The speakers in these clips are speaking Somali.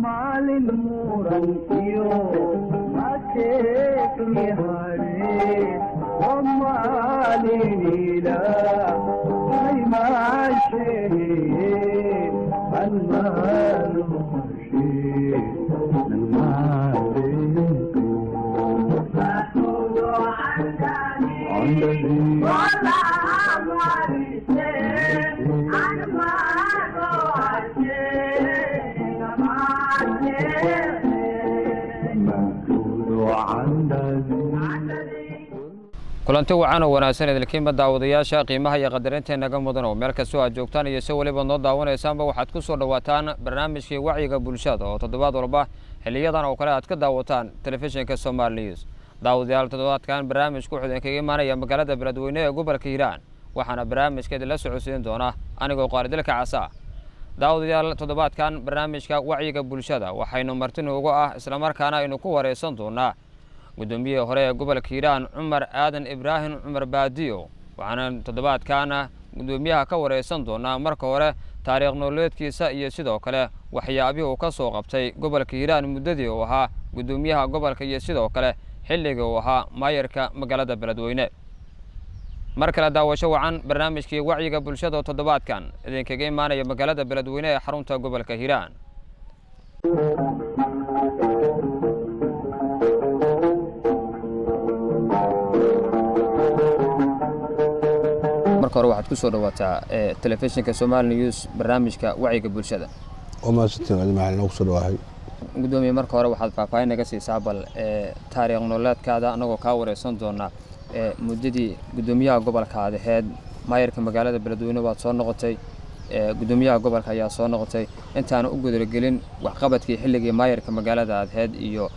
Maalin murankiyo mateekni hare, waa maalin ilaahay maasheeye an maalumashe. Kulanti wacan oo wanaagsan idilkiinba daawadayaasha qiimaha iyo qadarinta naga mudan oo meel kastoo aad joogtaan iyo si weliba noo daawanaysaanba, waxaad ku soo dhawaataan barnaamijkii wacyiga bulshada oo toddobaad walba xiliyadan oo kale aad ka daawataan telefishinka Somaali News. Daawadayaal, toddobaadkan barnaamijku wuxuu idinkaga imaanaya magaalada Beledweyne ee gobolka Hiiraan, waxaana barnaamijka idinla socodsiin doona anigoo Qaaridilka Casa. Daawadayaal, toddobaadkan barnaamijka wacyiga bulshada waxaynu marti noogu ah islamarkaana aynu ku wareysan doonaa guddoomiyihii hore ee gobolka Hiiraan, Cumar Aadan Ibraahim Cumar Baadiyo. Waxaana toddobaadkaana guddoomiyaha ka wareysan doonaa marka hore taariikh nololeedkiisa iyo sidoo kale waxyaabihii uu ka soo qabtay gobolka Hiiraan muddadii uu ahaa guddoomiyaha gobolka iyo sidoo kale xilligii uu ahaa maayarka magaalada Beledweyne. Mar kale daawasho wacan barnaamijkii wacyiga bulshada oo toddobaadkan idinkaga imaanaya magaalada Beledweyne ee xarunta gobolka Hiiraan. Marka hore waxaad ku soo dhawaataa telefishinka Somaali News, barnaamijka wacyiga bulshada. Waa mahadsantiin, adi maxaa inoogu soo dhawaahay. Gudoomiye, marka hore waxaad faahfaahin naga siisaa bal taariikh nololeedkaada, anagoo kaa wareysan doonaa muddadii guddoomiyaha gobolka aad aheyd, maayarka magaalada Beledweyne waad soo noqotay, guddoomiyaha gobolka ayaa soo noqotay. Intaana u gudagelin waxqabadkii xilligii maayarka magaalada aad aheyd iyo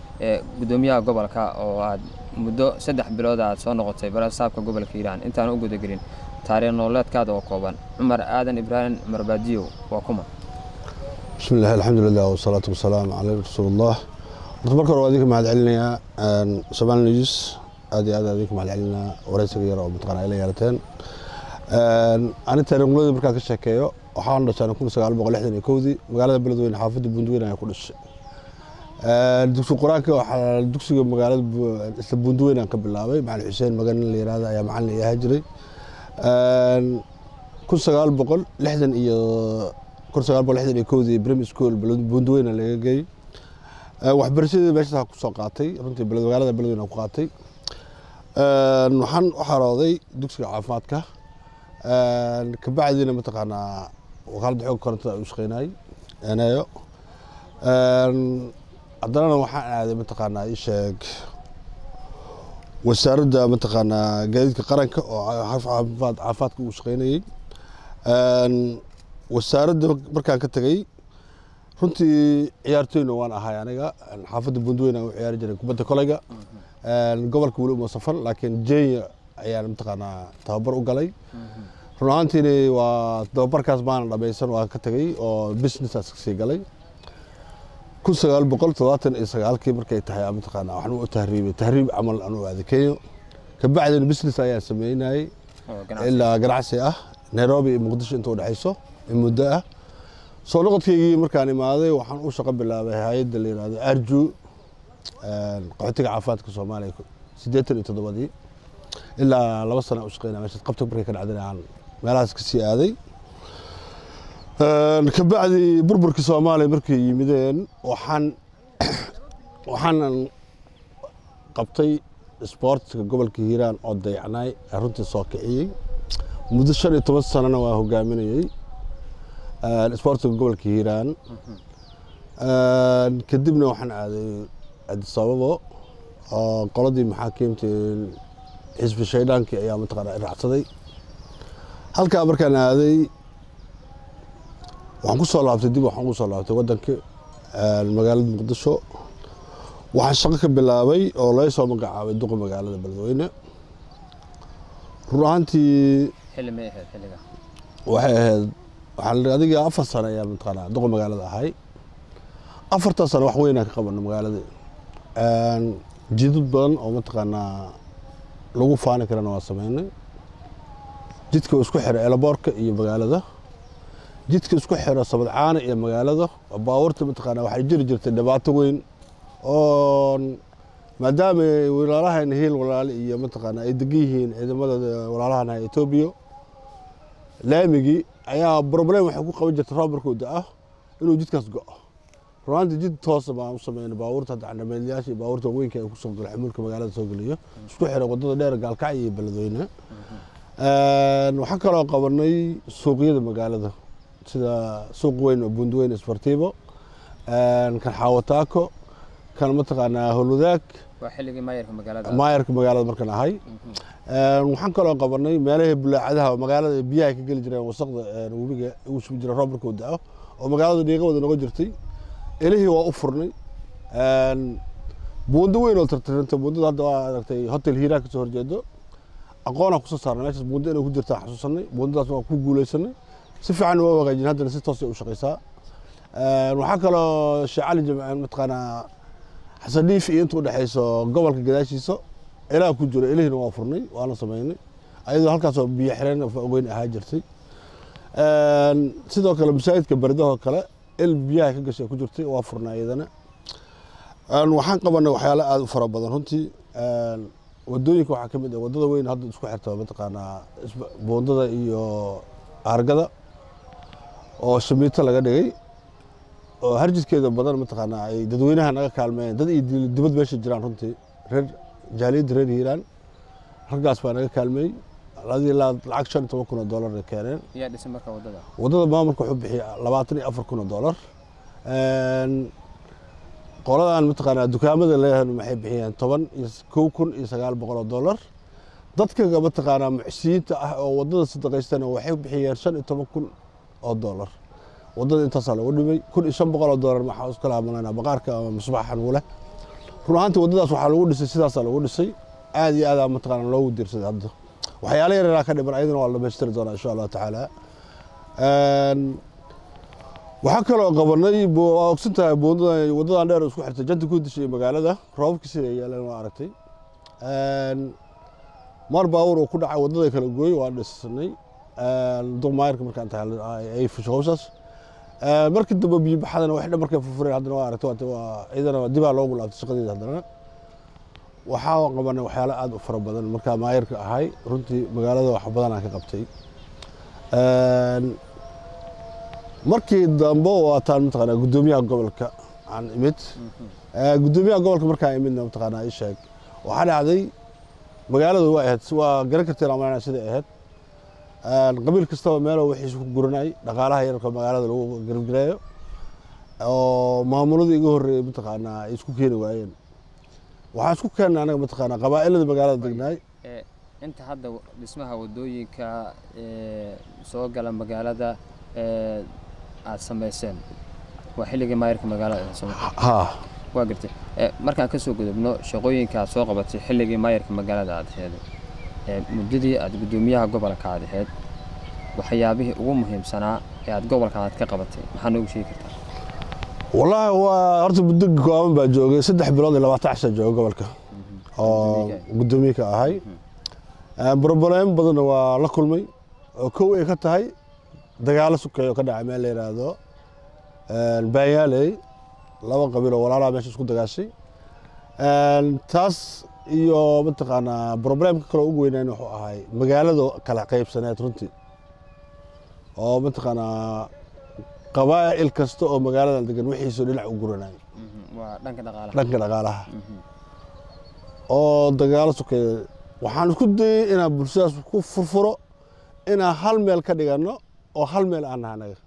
guddoomiyaha gobolka oo aad muddo 3 bilood aad soo noqotay barasaabka gobolka Hiiraan, intaana u gudagelin taariikh nololeedkaada oo kooban, Cumar Aadan Ibraahim Cumar Baadiyow waa kuma? Bismi illahi, alxamdulilah, wasalaatu wasalaamu calaa rasuulillah. Horta marka hore waa idinka mahad celinayaa Somaali News, aad iyo aad idinka mahad celinaa wareysiga yar oo mataqana ay la yeelateen. Ani taariikhnimadii markaan ka sheekeeyo, waxaan dhashay 1961dii magaalada Beledweyne, xaafadda Buundweyne ayaan ku dhashay. Dugsi qur-aanka waxaa dugsiga magaalada isla Buundweyne aan ka bilaabay. Macalin Xuseen Magan la yiraahdo ayaa macalin i ahaa jiray. 1960 iyo 1961dii primary school Buundweyne laga geeyey. Waxbarashadii meeshaas ku soo qaatay runtii magaalada Beledweyne aan ku qaatay. Waxaan u xarooday dugsiga caafimaadka, kabacdina mataqaanaa wakaaladda xoogga korontada u shaqeynayay eneyo. Haddanana waxaan aaday mataqaanaa ii sheeg wasaaradda mataqaanaa gaadiidka qaranka oo caafimaadka ugu shaqeynayay. Wasaaradda markaan ka tegey, runtii ciyaartoyna waan ahay aniga. Xaafadda Buundweyne aan u ciyaari jiray kubadda kolayga. Gobolka weli uma safan, laakiin Jenya ayaan mataqaanaa tababar u galay. Run ahaantiina waa tababarkaas baana dhamaysan, waan ka tegey oo businessaas kasii galay. 1979kii markay tahay mataqaanaa waxaan u tahriibay, tahriib camal aan u aaday Kenya. Kabacdina business ayaan sameynayay ilaa ganacsi ah Nairobi iyo Muqdisho inta udhexayso in muddo ah. Soo noqodkaygii markaan imaaday, waxaan u shaqo bilaabay hay-adda la yihahdo Arju, qaxootiga caafimaadka Soomaaliya, 87dii ilaa 2 sana u shaqeynaya meeshaas. Qabta markay ka dhacdana aan meelahaas kasii aaday. Kabacdi burburkii Soomaaliya markay yimideen, waxaanan qabtay isboortiga gobolka Hiiraan oo dayacnay runtii soo kiciyey. Muddo 15 sanana waa hogaaminayey isboortiga gobolka Hiiraan. Kadibna waxaan aaday Addis Ababo oo qoladii maxaakiimtii xisbi shaydaankii ayaa mataqaanaa raacsaday. Halkaa markaan aaday, waxaan ku soo laabtay dib, waxaan ugu soo laabtay waddankii, magaalada Muqdisho. Waxaan shaqo ka bilaabay oo laga soo magacaabay duqa magaalada Beledweyne. Run ahaantii Xilli may ahayd xilliga? Waxay ahayd Waxaan adiga 4 sano ayaa mataqaanaa duqa magaalada ahay. 4-taa sano wax weynaan ka qabano magaalada. Jidad badan oo mataqaanaa lagu faani karana waa sameynay. Jidka isku xira airportka iyo magaalada, jidka isku xira Sabadcaana iyo magaalada, oo baabuurta mataqaanaa waxay jiri jirtay dhibaato weyn oo maadaama walaalahayna Hiil Walaale iyo mataqaanaa ay degan yihiin ciidamada walaalahana Etoobiya, laamigii ayaa problem waxay ku qaban jirtay roob markuu da'o inuu jidkaas go'o. Runaantii jid toosa baan u sameynay baabuurta hadda candhameelyaasha iyo baabuurta waaweynka ay kusoo gala xamuulka magaalada soo geliyo, isku xira wadada dheer Gaalkacyo iyo Beledweyne. Waxaan kaloo qabanay suuqyada magaalada, sida suuq weyn oo Buundweyn Isbartiibo, kan Xaawataako, kan mataqaanaa Howlwadaag. Waa xilligii maayarka magaalada. Maayarka magaalada markaan ahay. Waxaan kaloo qabanay meelahii bulaacadaha oo magaalada biyaha ka geli jireen, wasaqda webiga ugu shubi jira roob markuu da'o, oo magaalada dhiiqa wada noqon jirtay, elihii waa u furnay. Buundo weyn oo tirtiranta, buundada hadda waa aragtay Hotel Hiiraan kasoo horjeedo, aqoonaan kusoo saarnay meeshaas buundo inay ku jirtaa xasuusanay. Buundadaas waa ku guuleysanay, si fiican waa hagaajin, haddana si toos ay u shaqeysaa. Waxaa kaloo Sheekh Cali Jimce mataqaanaa Xasan Dhiif iyo inta udhexeyso gobolka gadaashiisa ilaa ku jiro, ilihina waa furnay, waana sameynay, ayadoo halkaasoo biyo xireen weyn ahaa jirtay. Sidoo kale masaajidka berdahoo kale il biyaha ka gashay ku jirtay, waa furnay iyadana. Waxaan qabanay waxyaalo aada u fara badan runtii. Wadooyinka waxaa ka mid ah wadada weyn hadda isku xirta mataqaanaa buundada iyo Aargada oo shamiito laga dhigay, oo harjidkeeda badan mataqaanaa ay dadweynaha naga kaalmeeyeen, dad iyo dibad meesha jiraan. Runtii reer jaaliyadda reer Hiiraan raggaas baa naga kaalmeeyey, adii ilaa lacag $15,000 ay keeneen. Yaa dhisay marka waddada? Waddada maamulka wuxuu bixiyey $24,000. Qoladan mataqaanaa dukaamada leeyahay waxay bixiyeen $11,900. Dadka mataqaanaa muxsiniinta ah oo waddada sadaqaystana waxay bixiyeen $15,000. Waddada intaasaa loogu dhimay. $1,500 maxaa iska lahamanayna baqaarka ama misbaaxa nugu leh. Run ahaantii waddadaas waxaa lagu dhisay, sidaasaa lagu dhisay, aad iyo aadaa mataqaanaa loogu diirsaday. Hadda waxyaalo yaryar ka dhiman, ayadana waa la dhamaystiri doonaa insha Allahu tacaala. Waxaa kaloo qabanay, waa ogsan tahay, buundada wadadan dheer oo isku xirtay Janta Kundisha iyo magaalada, roobabkii sida ay yeeleen waa aragtay. Mar baabuur uu ku dhacay wadada kala gooy, waa dhisnay duq maayarka markaan tahay ay fusho hawshaas. Markii dambe biyo baxadana wax dhan markay furfureen, haddana waa aragtay, waa iyadana dibaa loogu laabtay shaqadeeda. Haddana waxaa qabanay waxyaalo aada u fara badan markaa maayarka ahay. Runtii magaalada wax badan aan ka qabtay. Markii dambe waataan mataqaanaa guddoomiyaha gobolka aan imid. Guddoomiyaha gobolka markaan imidna mataqaanaa ii sheeg waxaa dhacday magaalada waa ahayd, waa garan karteen amalana siday ahayd, qabiil kastaba meelo wixiisa ku guranay dhaqaalaha yarka magaalada lagu gargareeyo, oo maamuladii iga horreeyey mataqaanaa ay isku keeni waayeen. Waxaan isku keennay anaga mataqaanaa qabaa'ilada magaalada degnaay. Inta hadda dhismaha wadooyinka soo gala magaalada aad samayseen waa xilligii maayarka magaalada soo Ha. Waa gartay. Markaan kasoo gudubno shaqooyinka aad soo qabatay xilligii maayarka magaalada aad ahayd, muddadii aad guddoomiyaha gobolka aad ahayd, waxyaabihii ugu muhiimsanaa ee aad gobolka aad ka qabatay maxaa noogu sheegi kartaa? Wallaahi waa horta muddo kooban baa joogay, 3 bilood iyo 20 casha joogay gobolka oo guddoomiye ka ahay. Problem badanna waa la kulmay, oo kow ay ka tahay dagaalo sukeeyo ka dhacay meel la yidhaahdo Baanyaaley, laba qabiil oo walaalaha meesha isku dagaashay. Taas iyo mataqaanaa problemka kale ugu weynayn wuxuu ahay magaalada kala qaybsaneed runtii, oo mataqaanaa qabaa'il kasta oo magaaladan degan wixiisu dhinac u guranay. Waa dhanka dhaqaalaha. Dhanka dhaqaalaha oo dagaalo sokeeye. Waxaan isku dayey inaan bulshadaas ku furfuro, inaan hal meel ka dhigano, oo hal meel aan nahay anaga,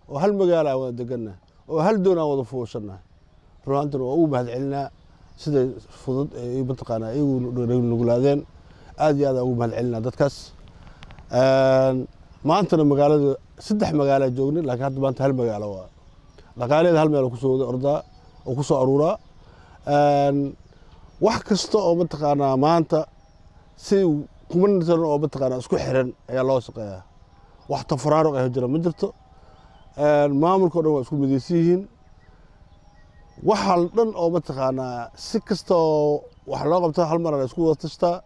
oo hal magaalo aan wada degannahay, oo hal doon aan wada fuushannahay. Runaantina waa ugu mahadcelinaa siday fudud ay mataqaanaa iyagu nuglaadeen. Aad iyo aad aan ugu mahadcelinaa dadkaas. Maantana magaalada saddex magaalo joognay, laakiin hadda maanta hal magaalo waa dhaqaalaheeda hal meel kusoo wada ordaa oo kusoo aruuraa. Wax kasta oo mataqaanaa maanta si kuman sano oo mataqaanaa isku xiran ayaa loo shaqeeyaa. Wax tafaraaruq ah jira ma jirto. Maamulka o dhan waa isku midaysan yihiin. Waxa dhan oo mataqaanaa si kasta oo wax loo qabto hal mar la isku wada tashtaa.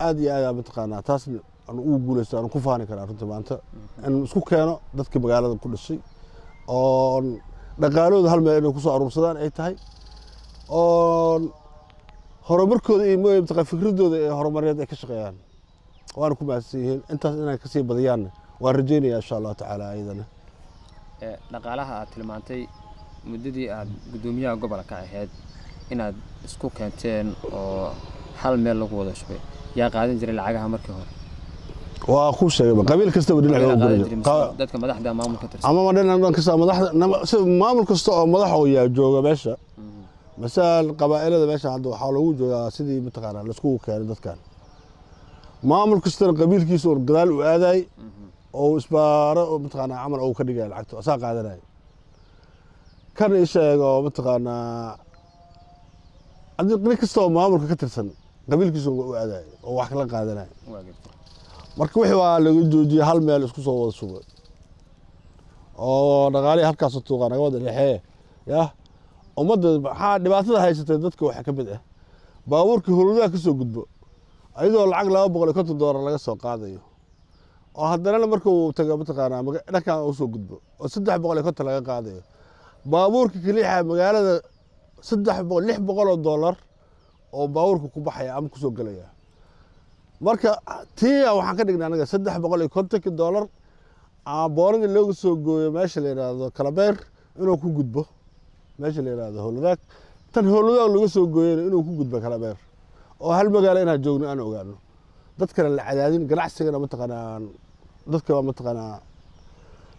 Aad iyo aad mataqaanaa taasna aan ugu guuleysto, aan ku faani karaa runtii maanta in isku keeno dadkii magaalada ku dhashay oo dhaqaalahooda hal meel inay kusoo aruursadaan ay tahay, oo horumarkooda iyo mataqaa fikradooda ee horumareed ay ka shaqeeyaan. Waana ku mahadsan yihiin. Intaas inay kasii badiyaanna waan rajeynaya, insha Allahu tacaala, ayadana. Dhaqaalaha aad tilmaantay muddadii aad guddoomiyaha gobolka ahayd inaad isku keenteen oo hal meel lagu wada shubay, yaa qaadan jiray lacagaha markii hore? Waa kuu sheegay, qabiil kastaba dhinac loo Qabiilaa qaadan guray. jiray mise dadka madaxda maamulka tirsan? Ama dhinac dhan kasta madaxda sida maamul kasta oo madax oo yaa jooga meesha. Masaal qabaa'ilada meesha hadda waxaa loogu joogaa sidii mataqaanaa laiskugu keenay dadkan. Maamul kastana qabiilkiisa oo gadaal u aaday oo isbaaro oo mataqaanaa camal uu ka dhigaya lacagta asaa qaadanaya. Kan ii sheeg oo mataqaanaa haddii nin kasta oo maamulka ka tirsan qabiilkiisa u aaday oo wax kala qaadanaya. Waa gartay. Marka wixii waa laga joojiyey, hal meel isku soo wada shubay oo dhaqaalihii halkaas tuuqa naga wada dhexee. Yah, ummadda maxaa dhibaatada haysatay? Dadka waxaa ka mid ah baabuurkii Howlwadaag ka soo gudbo ayadoo lacag $250 laga soo qaadayo, oo haddana marka uu tago mataqaanaa dhankan uu soo gudbo oo 350 laga qaadayo baabuurka keliya magaalada, 300, $600 oo baabuurka ku baxaya ama kusoo gelaya. Marka tii waxaan ka dhignay anaga $350-kii ama booradii looga soo gooyo meesha la yidhaahdo Kalabeer inuu ku gudbo meesha la yidhaahdo Howlwadaag, tan Howlwadaag laga soo gooyana inuu ku gudbo Kalabeer, oo hal magaalo inaan joogno aan ogaano, dadkana la cadaadin, ganacsigana mataqaanaa dadka waa mataqaanaa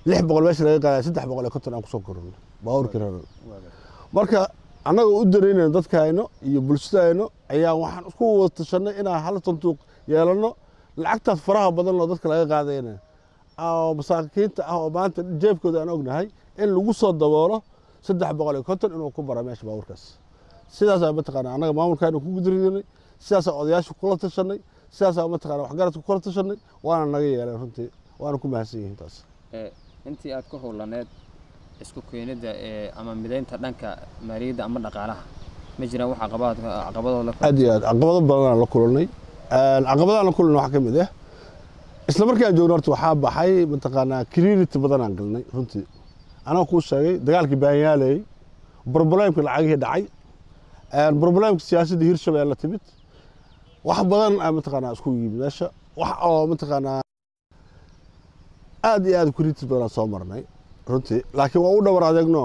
600 meesha laga qaadaya 350 aan kusoo korno baabuurkii raran. Waa gartay. Marka annaga u daraynayno dadkayno iyo bulshadayno ayaa waxaan isku wada tashanay inaan hal sanduuq yeelano. Lacagtaas faraha badan oo dadka laga qaadayna oo masaakiinta ah oo maanta jeebkooda aan ognahay in lagu soo daboolo 350 inuu ku bara meesha baabuurkaas. Sidaasaa mataqaanaa annaga maamulkaanu ku gudrinay, sidaasaa odayaasha kula tashanay, sidaasaa mataqaanaa waxgaradka kula tashanay, waana naga yeeleen runtii, waana ku mahadsan yihiin taas. Intii aad ku howlaneed isku keenidda ama mideynta dhanka maaliyadda ama dhaqaalaha, ma jiraan wax caqabadoo la Aad iyo aad caqabado badanaan la kulanay. Caqabadahan la kulanay waxaa ka mid ah isla markaan joogno horta waxaa baxay mataqaanaa credit badanaan galnay runtii. Anaa kuu sheegay dagaalkii Baanyaaley, problemka lacagihii dhacay, problemka siyaasadda Hirshabelle timid, wax badan aa mataqaanaa isku yimid meesha, wax oo mataqaanaa aad iyo aad credit badanaan soo marnay runtii. Laakiin waa u dhabar adeegno,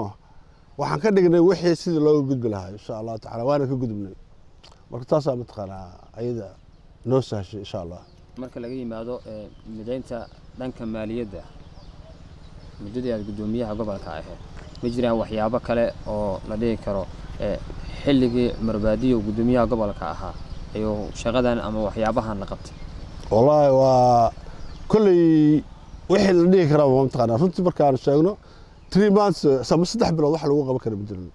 waxaan ka dhignay wixii sidii looga gudbi lahaa, insha Allahu tacaala waana ka gudubnay. Marka taasaa mataqaanaa ayada noo sahshay, insha Allah. Marka laga yimaado mideynta dhanka maaliyadda muddadii aad guddoomiyaha gobolka ahayd, ma jiraan waxyaabo kale oo la dhihi karo xilligii Cumar Baadiyo guddoomiyaha gobolka ahaa ayuu shaqadan ama waxyaabahan la qabtay? Wallaahi waa kolley wixii la dhihi karaa ma mataqaanaa runtii markaan sheegno 3 months ama 3 bilood wax lagu qaban kara ma jirin,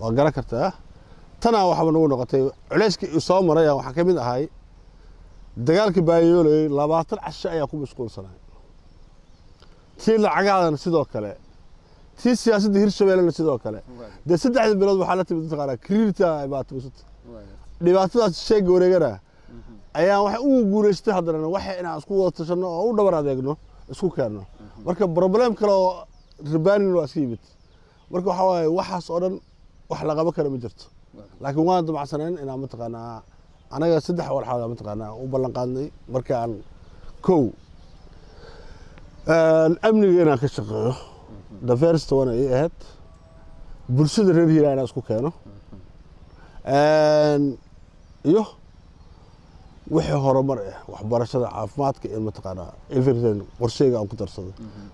waa garan kartaa. Tanaa waxaba nagu noqotay culayskii uu soo maray. Waxaa ka mid ahay dagaalkii Baayooley, 20 casho ayaa ku mashquulsanay, tii lacagaadana sidoo kale, tii siyaasadda Hirshabellena sidoo kale. Dee 3-dii bilood waxaa la timid mataqaanaa credit imaatay dhibaatadaas sheega wareegana ayaan waxay ugu guulaystay. Haddana waxa inaan isku wada tashanno oo u dhabar adeegno isku keenno. Marka problem kale oo rabaanin waa iska yimid. Marka waxaa waaye waxaas oo dhan wax la qaban kara ma jirto, laakiin waan damacsaneen inaan mataqaanaa anaga saddex walxaad mataqaanaa u ballan qaadnay. Markaan kow amniga inaan ka shaqeeyo, the first one ay ahayd bulshada reer Hiiraan inaan isku keeno, iyo wixii horumar ah, waxbarashada, caafimaadka iyo mataqaanaa everything qorsheyga aan ku darsado.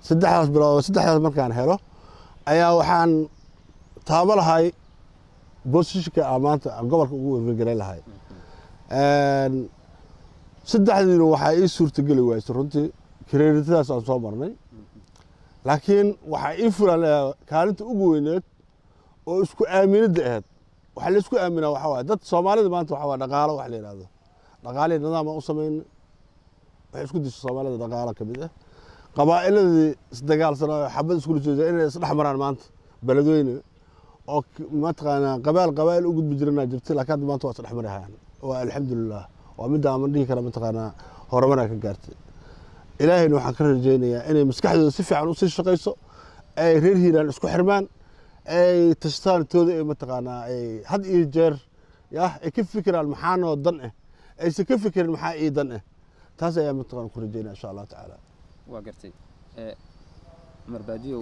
3-daas bilood, saddexdaas markaan helo ayaa waxaan taabo lahay positionka aan maanta aan gobolka ugu werwergaran lahay. Saddexdiina waxaa ii suurtageli waysay runtii creditadaas aan soo marnay, laakiin waxaa ii fulan kaalinta ugu weyneed oo isku aaminidda ahayd. Waxaa la isku aaminaa waxaa waaye dad Soomaalida maanta waxaa waaye dhaqaalo, wax la yidhahdo dhaqaalihii nidaam aan u samaynay. Waxay isku dishay Soomaalida dhaqaalo ka mid ah. Qabaa'iladii isdagaalsanaa oo xabad iskula jeeda inay isdhex maraan maanta Beledweyne oo mataqaanaa qabaal qabaa'il u gudbi jirana jirtay, laakiin hadda maanta waa isdhex marayaan. Waa alxamdulilah, waa midda aan dhihi kara mataqaanaa horumaraa ka gaartay. Ilaahayna waxaan ka rajaynayaa inay maskaxdooda si fiican usii shaqayso, ay reer Hiiraan isku xirmaan, ay tashtaan tooda, ay mataqaanaa ay had iyo jeer yah ay ka fikiraan maxaa noo dan ah, aysan ka fikirin maxaa ii dan ah. Taas ayaa mataqaana ku rajaynaya insha Allahu tacaala. Waa gartay. Cumar Baadiyow,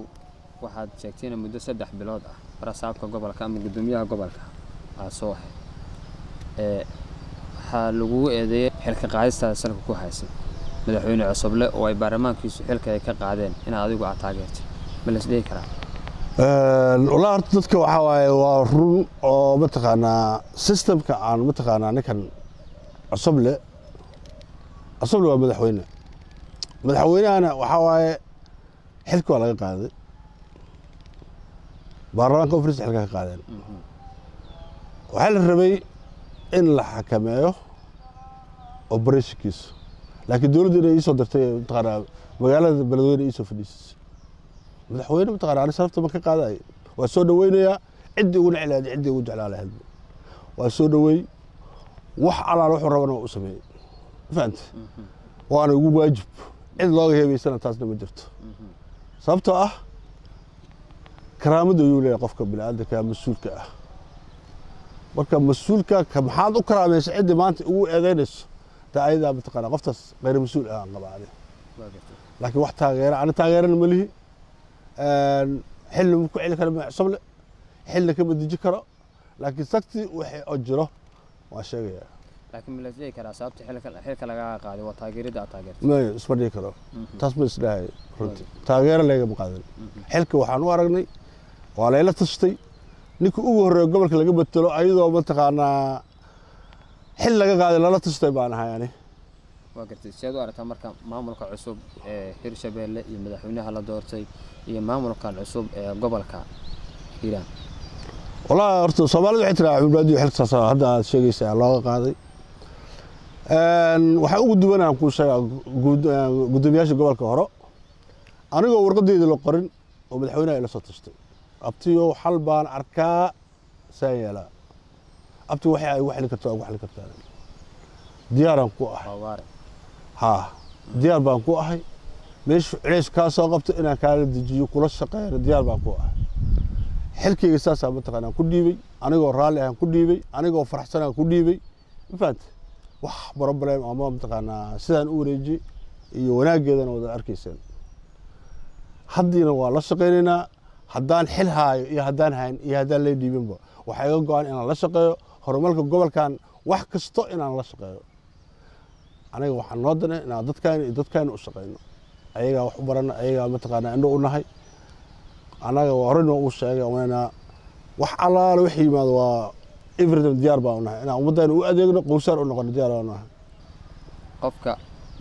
waxaad sheegtayna muddo 3 bilood ah barasaabka gobolka ama guddoomiyaha gobolka aad soo ahayd. Waxaa lagugu eedeeyey xilka qaadistaada salka ku haysay madaxweyne Cosoble oo ay baarlamaankiisu xilka ay ka qaadeen inaad adigu aad taageertay. Ma la isdhihi karaa? Wallahi horta dadka waxaa waaye waa run oo mataqaanaa systemka aan mataqaanaa ninkan Cosoble, Cosoble waa madaxweyne, madaxweynahana waxaa waaye xilka waa laga qaaday, baarlamaanka ofris xilka ka qaadeen. Waxaa la rabay in la xakameeyo operationkiisa, laakiin dowladdu inay iisoo dirtay mataqaanaa magaalada Beledweyne iisoo fadhiisisay madaxweyne mataqaanaa ani sharafta ma ka qaadayo. Waa soo dhaweynayaa ciddii ugu neclahayd, ciddii ugu jeclaa lahayd waa soo dhaweey, wax alaal wuxuu rabana waa u sameeyey, fahante? Waana ugu waajib, cid looga heebaysana taasna ma jirto, sababtoo ah karaamada ayuu leeyahay qofka bini'aadamka mas-uulka ah. Marka mas-uulka ka maxaad u karaamaysa ciddii maanta ugu eedeynayso taa ayadaa mataqaanaa qoftaas khayr mas-uul ah aan qabaa ani. Waa gartay. Laakiin wax taageera ani taageerana ma lihi, xilli ma ku celi karo Cosoble, xilli kama deji karo, laakiin sakti wixii oo jiro waa sheegayaa. Laakiin ma la isdhihi karaa sababta xilka lagaga qaaday waa taageeridda aad taageertay? Ma isma dhihi karo taas, ma isdhahay runtii taageero lagama qaadan xilka. Waxaan u aragnay waa layla tashtay, ninka ugu horreeya gobolka laga betelo ayadoo mataqaanaa xil laga qaaday lala tashtay baan ahay ani. Waa gartay. Sideed u aragtaa marka maamulka cusub ee Hirshabeelle iyo madaxweynaha la doortay iyo maamulkan cusub ee gobolka Hiiraan? Wallahi horta Soomaalida waxay tiraa Cumar Baadiyo xilka saas hadda aad sheegaysaa looga qaaday. Waxaa ugu duwan aan kuu sheegaa guddoomiyaasha gobolka hore, anigoo warqadeeda la qorin oo madaxweynaha ila soo tashtay, abtiyo xal baan arkaa saan yeelaa, abti waxay ay ugu xili kartaa ugu xili kartaa, diyaaraan ku ahay. Waa waare. Haa, diyaar baan ku ahay, meesha culays kaa soo qabto inaan kaala dejiyo kula shaqeeyana diyaar baan ku ahay. Xilkayga saasaa mataqaanaa ku dhiibay, anigoo raalli ahaan ku dhiibay, anigoo faraxsanaan ku dhiibay, ma fahante? Wax problem ama mataqaanaa sidaan u wareejiyey iyo wanaaggeedana wada arkayseen. Haddiina waa la shaqaynaynaa, haddaan xil haayo iyo haddaan hayn iyo haddaan lay dhiibinba waxaa iga go-an inaan la shaqeeyo horumarka gobolkan, wax kasto inaan la shaqeeyo. Aniga waxaan noo danay inaan dadkaani iyo dadkaani u shaqeyno, ayagaa wax u barana, ayagaa mataqaanaa indho u nahay annaga. Waa horena uu sheegay waana wax allaale wixii yimaado waa everything, diyaar baan u nahay inaan ummaddaani u adeegno, qowsaar u noqono diyaar baan u nahay. Qofka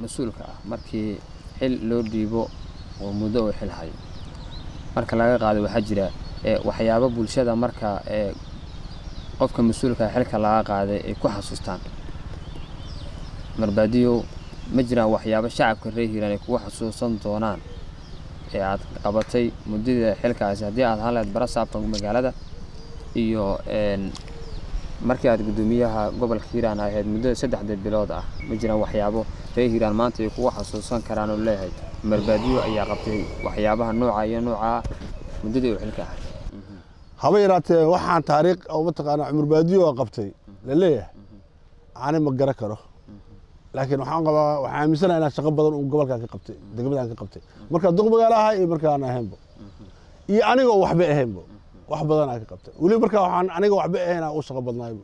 mas-uulka ah markii xil loo dhiibo oo muddo uu xil hayo marka laga qaado, waxaa jira waxyaabo bulshada marka qofka mas-uulka ah xilka laga qaaday ay ku xasuustaan. Cumar Baadiyow, ma jiraan waxyaabo shacabka reer Hiiraan ay kugu xasuusan doonaan ee aad qabatay muddada xilkaasi, haddii aad ahaan lahayd barasaabka magaalada iyo markii aad guddoomiyaha gobolka Hiiraan ahayd muddada 3da bilood ah? Ma jiraan waxyaabo reer Hiiraan maanta ay kugu xasuusan karaan oo leeyahay Cumar Baadiyo ayaa qabtay waxyaabaha nooca iyo noocaa muddadii uu xilka ahay? Haba yaraatee waxaan taariikh oo mataqaanaa Cumar Baadiyo oo qabtay la leeyahay ani ma garan karo, laakiin waxaan qabaa, waxaan aaminsanahay inaan shaqo badan uu gobolkan ka qabtay, degmadan ka qabtay, markaa duq magaalo ahay iyo markaan ahaynbo iyo anigoo waxba ahaynbo wax badan aan ka qabtay. Weli markaa waxaan aniga waxba ahayn aan u shaqo badnaaybo,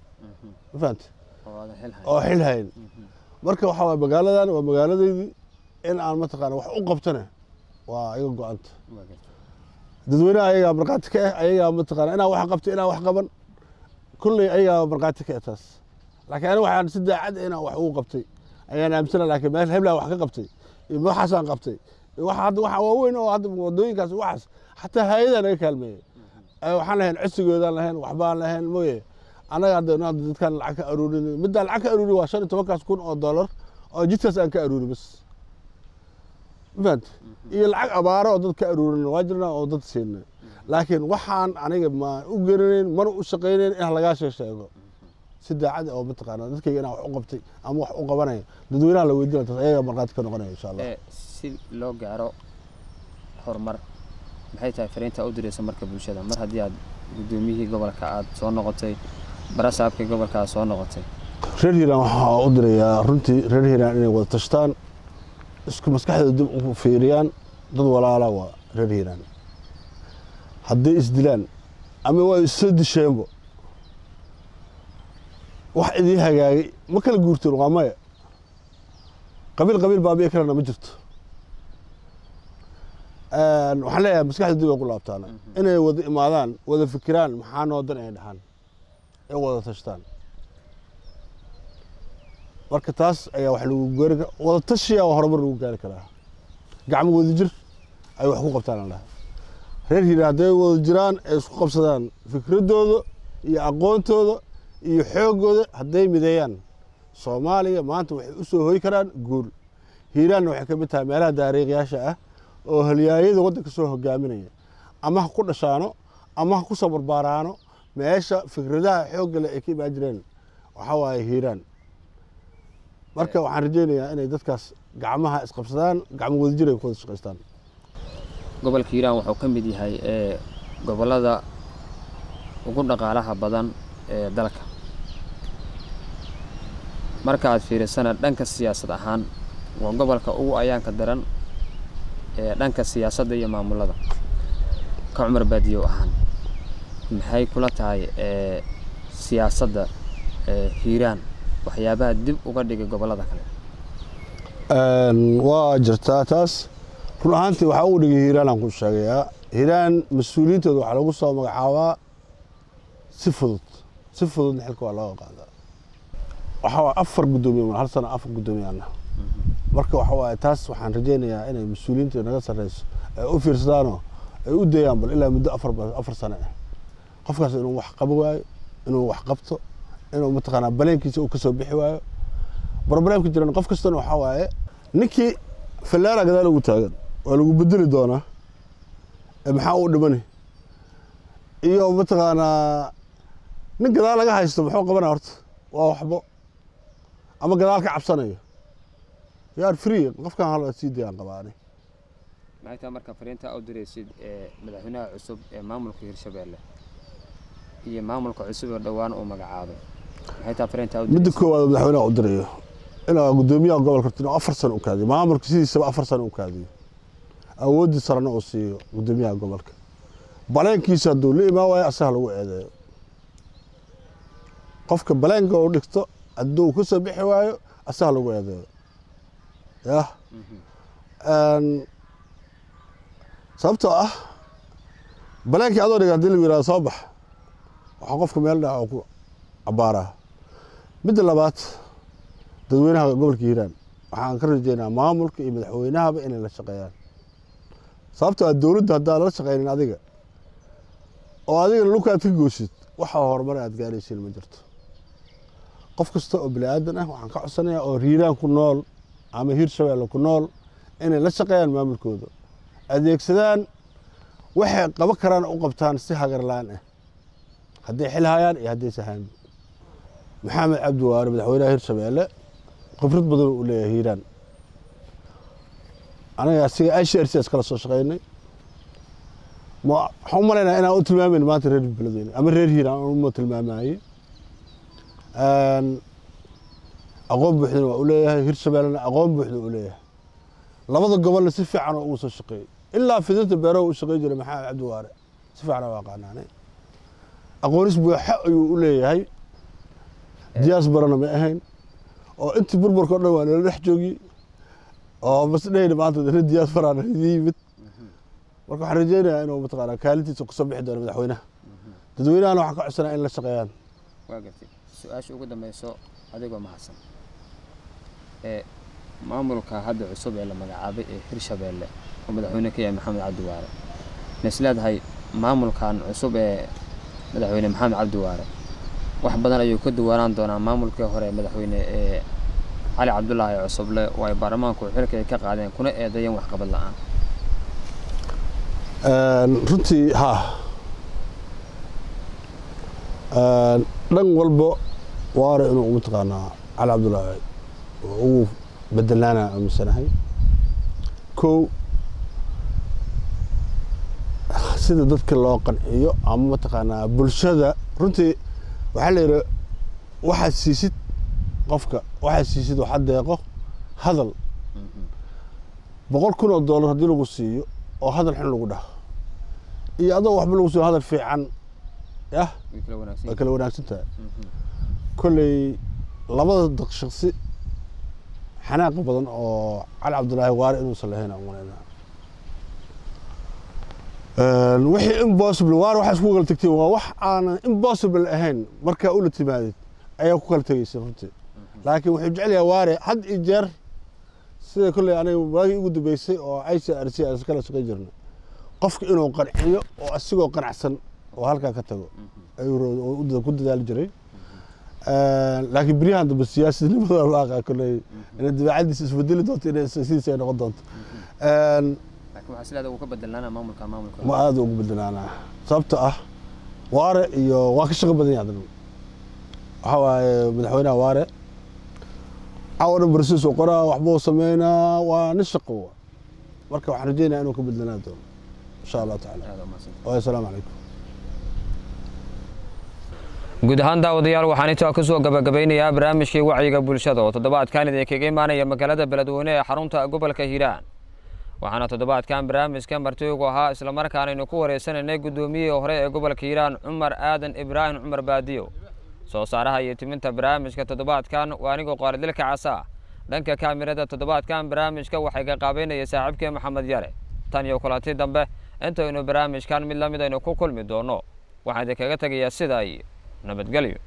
ma fahante? Oo aadan xil hayn. Oo xil hayn. Marka waxaa waay magaaladan waa magaaladeydii, in aan mataqaana wax u qabtana waa iga go-anta. Waa gartay. Dadweynaha ayagaa markhaati ka ah, ayagaa mataqaana inaan wax qabto inaan wax qaban kulley ayagaa markhaati ka ah taas, laakiin aniga waxaan si daacad ah inaan wax ugu qabtay ayaan aaminsana, laakiin meel heblaan wax ka qabtay iyo waxaasaan qabtay iyo waxa hadda waxa waaweyn oo hadda wadooyinkaas waxaas xataa hay-adaa naga kaalmeeyey. Waxaan lahayn codsigoodaan lahayn waxbaan lahayn mooye annaga hadda inaan dadkaan lacag ka aruurin, midaan lacag ka aruurin waa 15-kaas kun oo dollar oo jidkaas aan ka aruuri bas. Mafahant iyo lacag abaaro oo dad ka aruurin waa jirnaa oo dad siinay, laakiin waxaan aniga ma u garanayn mana u shaqaynayn in lagaa sheego si daacad oo mataqaanaa dadkayga inaan wax u qabtay ama wax u qabanaya dadweynaha la weydiinaya, taas ayaga markhaati ka noqonaya insha Allah. Si loo gaaro horumar, maxay tahay fariinta u diraysa marka bulshada, mar haddii aad guddoomiyihii gobolka aad soo noqotay, barasaabkii gobolka aad soo noqotay? Reer Hiiraan waxaa u dirayaa runtii, reer Hiiraan inay wada tashtaan, isku maskaxdooda dib u fiiriyaan. Dad walaala waa reer Hiiraan. Hadday isdilaan ama waa issoo disheenbo, wax idiin hagaagay ma kala guurteen, waa maya. Qabiil qabiil baabi'i karana ma jirto. Waxaan leeyahay maskaxda dib ay ku laabtaan, inay wada imaadaan, wada fikiraan, maxaa noo dan ay dhahaan, ay wada tashtaan. Marka taas ayaa wax lagu gaari, wada tashiya waa horumar lagu gaari karaa. Gacmo wada jir ay wax ku qabtaan aan dhahay. Reer Hiiraan hadday wada jiraan, ay isku qabsadaan fikradooda iyo aqoontooda iyo xooggooda, hadday mideeyaan, Soomaaliya maanta waxay u soo hoy karaan guul. Hiiraanna waxay ka mid tahay meelaha taariikhyaasha ah oo halyaayada waddanka soo hogaaminaya, ama ha ku dhashaano ama ha ku soo barbaaraano. Meesha fikradaha xoogga leh ay ka imaan jireen waxaa waaye Hiiraan. Marka waxaan rajaynayaa inay dadkaas gacmaha isqabsadaan, gacmo wadajir ay ku wada shaqaystaan. Gobolka Hiiraan wuxuu ka mid yahay gobollada ugu dhaqaalaha badan ee dalka. Marka aad fiirisana dhanka siyaasad ahaan, waa gobolka ugu ayaanka daran ee dhanka siyaasadda iyo maamulada. Ka Cumar Baadiyow ahaan, maxay kula tahay siyaasadda Hiiraan waxyaabaha dib uga dhigay gobollada kale? Waa jirtaa taas. Run ahaantii waxaa ugu dhigay Hiiraan aan ku sheegayaa, Hiiraan mas-uuliyiintooda waxaa lagu soo magacaabaa si fudud, si fududna xilka waa looga qaadaa. Waxaa waaye 4 guddoomiye hal sano, 4 guddoomiyaana. Marka waxa waaye taas waxaan rajaynayaa inay mas-uuliyiinta naga sarreyso ay u fiirsadaanoo ay u dayaan bal ilaa muddo 4 sano ah qofkaas inuu wax qabo waayo, inuu wax qabto, inuu mataqaanaa baleenkiisa uu kasoo bixi waayo. Problemka jiran qof kastana waxaa waaye ninkii fallaara gadaal ugu taagan waa lagu bedeli doonaa, maxaa u dhimani, iyo mataqaanaa nin gadaal laga haysto muxuu qabanaya horta waa waxbo, ama gadaal ka cabsanayo. You are free, qofkan hal sii dayaan qabaani. Maxay tahay marka fariinta u diraysid ee madaxweynaha cusub ee maamulka Hirshabeelle iyo maamulka cusub ee dhowaan uu magacaabay? Maxay tahay fariinta u Midda diraysid? koowaad madaxweynaha u dirayo inaa guddoomiyaha gobolka horta inuu 4 sano u kaadiyo, maamulka sidiisaba 4 sano u kaadiyo, awooddii sarena uu siiyo guddoomiyaha gobolka. Baleenkiisa hadduu la imaan waayo, asaga lagu eedeeyo. Qofka baleenka uu dhigto hadduu ka soo bixi waayo, asaga lagu eedeeyo. Yah, sababtoo ah baleenkii adoo dhiga haddii lagu yihahdo soo bax, waxaa qofka meel dhac oo ku cabbaaraa. Midda labaad, dadweynaha gobolka Hiiraan waxaan ka rajeynaa maamulka iyo madaxweynahaba inay la shaqeeyaan, sababtoo ah dowladda haddaan lala shaqeynin adiga oo adigana lukaad ka goosid, waxa horumar aad gaaraysiin ma jirto. Qof kasta oo bini aadan ah waxaan ka codsanayaa oo Hiiraan ku nool ama Hiirshabeelle ku nool inay la shaqeeyaan maamulkooda, adeegsadaan, waxay qaban karaan u qabtaan si hagar la-aan ah, hadday xil hayaan iyo hadday sahaan. Maxamed Cabdi Waare, madaxweynaha Hiirshabeelle, khibrad badan uu leeyahay Hiiraan. Aniga asiga ICRC iskala soo shaqeynay. Ma waxaan u malaynaya inaan u tilmaamayn maanta reer Beledweyne ama reer Hiiraan uma tilmaamaye. Aqoon buuxdana waa u leeyahay, Hirshabeellena aqoon buuxda u leeyahay, labada gobolna si fiican oo ugu soo shaqeeyey, ilaa fidinta beeraha u shaqeyn jiray. Maxamed Cabdi Waare si fiican waa aqaanaanay, aqoonis buuxa ayuu u leeyahay. Diyaas barana ma ahayn oo intii burburka o dhan waa nala dhex joogiyey oo bas dhehayna maanta dana diyaas barana idin yimid. Marka waxaan rajeynayaa inuu mataqaanaa kaalintiisa kusoo bixi doono madaxweynaha. Dadweynahana waxaan ka codsanaa in la shaqeeyaan. Waa gartay. Su-aasha ugu dambeyso, adigoo mahadsan, maamulka hadda cusub ee la magacaabay ee Hirshabeelle oo madaxweyne ka yahay Maxamed Cabdi Waare, ma is leedahay maamulkan cusub ee madaxweyne Maxamed Cabdi Waare wax badan ayuu ka duwanaan doonaa maamulkii hore madaxweyne ee Cali Cabdulaahi Cusuble oo ay baarlamaanku xilka ay ka qaadeen kuna eedeeyeen waxqabad la-aan? Runtii ha, dhan walba Waare inuu, mataqaanaa, Cali Cabdulaahi ugu bedelaana aaminsanahay. Kow, sida dadka loo qanciyo ama, mataqaanaa, bulshada. Runtii waxaa la yidhi, waxaad siisid qofka, waxaad siisid waxa deeqo hadal. $100,000 haddii lagu siiyo oo hadal xun lagu dhaho iyo adoo waxba lagu siiyo hadal fiican yah way kala wanaagsan way kala wanaagsan tahay. Kolley labada shaksi xanaaqa badan oo Cali Cabdulaahi Waare inuusan lahayn aan umalaynaa. Wixii impossible Waare waxaa isku kala tagtiin waa wax aanan impossible ahayn markaa ula timaadid ayaa ku kala tegaysa runtii. Laakiin wuxuu jecel yahay Waare had iyo jeer, sida kolley aniga waagii ugu dambeysay oo ICRC aan iskala shaqayn jirnay, qofka inuu qanciyo oo asigoo qanacsan oo halkaa ka tago ayuu ku dadaali jiray. Laakiin beryahan dambe siyaasadnimada la aqaa kolley inay dabeecadiisa isbedeli doonto, inay sidiisa ay noqon doonto. Laakiin waxaa sidaada uu ka bedelaana maamulka? Ma aada ugu bedelaanaa, sababta ah Waare iyo waa ka shaqo badan yahay. Haddana waxaa waaye madaxweynaha Waare caawa dhan barsiis uu qoraa, waxbuu sameynaa, waa nin shaqo wa. Marka waxaan rajeynayaa inuu ka bedelanaa doono, insha Allahu tacaala. Aad u mahadsantahay. Waay, asalaamu calaykum. Guud ahaan daawadayaal, waxaan intaa kusoo gabagabeynayaa barnaamijkii wacyiga bulshada oo toddobaadkan idinkaga imaanaya magaalada Beledweyne ee xarunta gobolka Hiiraan. Waxaana toddobaadkan barnaamijka marti ugu ahaa, islamarkaanaynu ku wareysanaynay, guddoomiyihii hore ee gobolka Hiiraan, Cumar Aadan Ibraahim Cumar Baadiyo. Soo saaraha iyo timinta barnaamijka toddobaadkan waa anigoo Qaaridilka Casa. Dhanka kaamirada toddobaadkan barnaamijka waxay ka qaabeynaya saaxiibkii Maxamed Yare. Tan iyo kulanti dambe, intaynu barnaamijkan mid lamid aynu ku kulmi doono, waxaan idinkaga tegayaa sidaa iyo nabadgelyo.